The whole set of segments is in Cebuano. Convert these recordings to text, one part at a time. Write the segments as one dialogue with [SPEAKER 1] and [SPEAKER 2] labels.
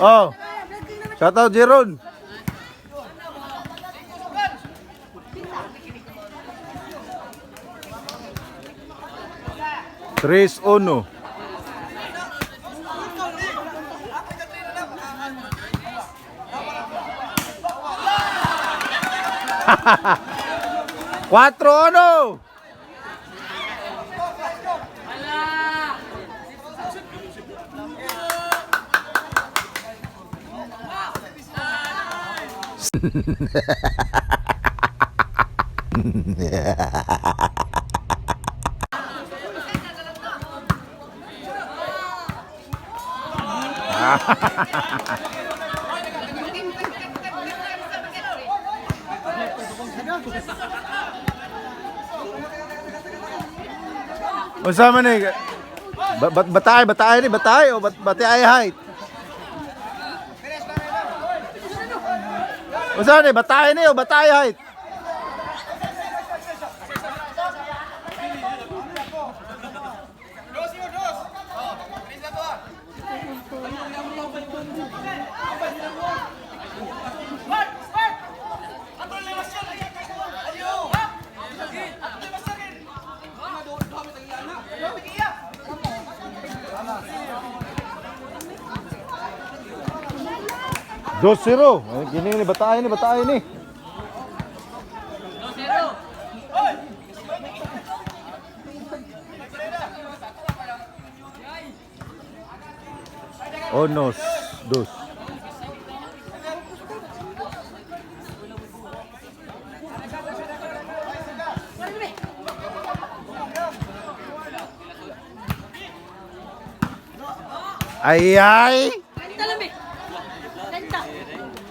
[SPEAKER 1] Oh. Shout out, Jeron. Tres uno. Cuatro uno. Unsa man ni? Batay, batay ni, batay o batay height. Unsa ni, batay ni o batay height? 2-0. Ay, gini ni, batay ni, batay ni. Onos, dos. Ay ay!
[SPEAKER 2] Kanta lang eh. Kanta.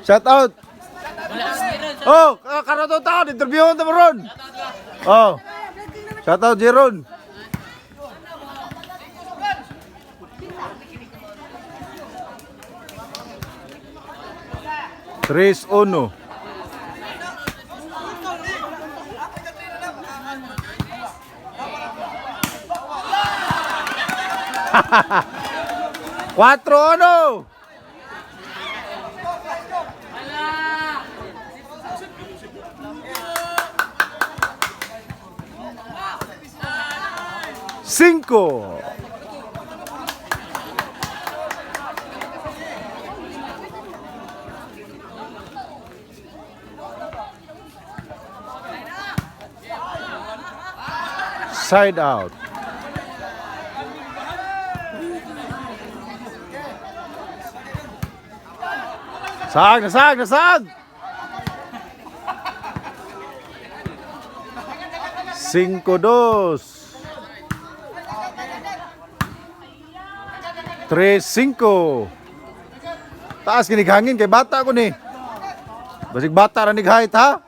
[SPEAKER 1] Shout out! Oh, karoto taon, interviewon ta mo ron. Oh. Shout out, Jeron. 3-1. 4-1. 5. Side out. Sag, nasag, nasag! 5-2. 3-5. Taas kinig hangin kay bata ko ni. Basig bata ra nig height ha.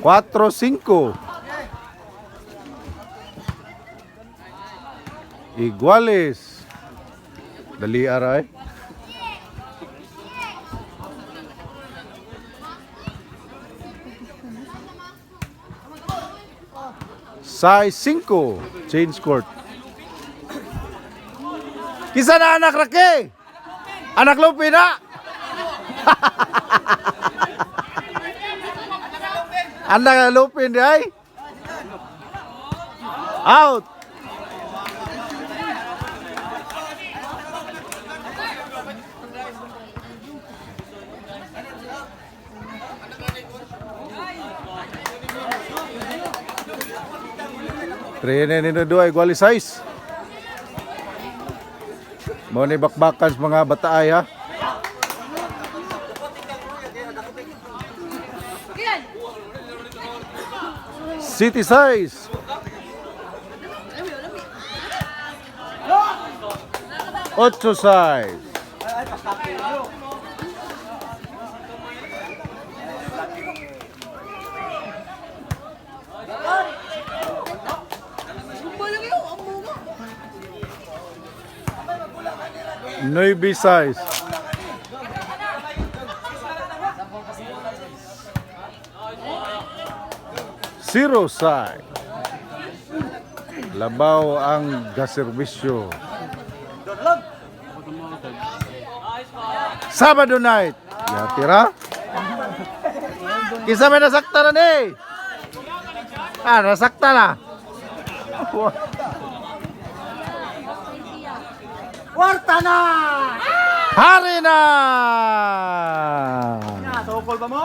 [SPEAKER 1] 4-5. Iguales. Dali aray. Size 5. Change court. Kisa na anak rake? Anak lupi na. Anak lupin di ay. Out. Trene ni dua igual size. Mo ni bakbakan sa mga bataay ha.
[SPEAKER 2] Kilan.
[SPEAKER 1] City size. 8 size.
[SPEAKER 2] Bumbalang yun. Ang bunga.
[SPEAKER 1] 9 size. Zero side. Labaw ang gaserbisyo. Sabado night. Ya, tira. Kinsa may nasakta na ni? Ah, nasakta na.
[SPEAKER 3] Kwarta na!
[SPEAKER 1] Hari na!
[SPEAKER 3] Sokol ba mo?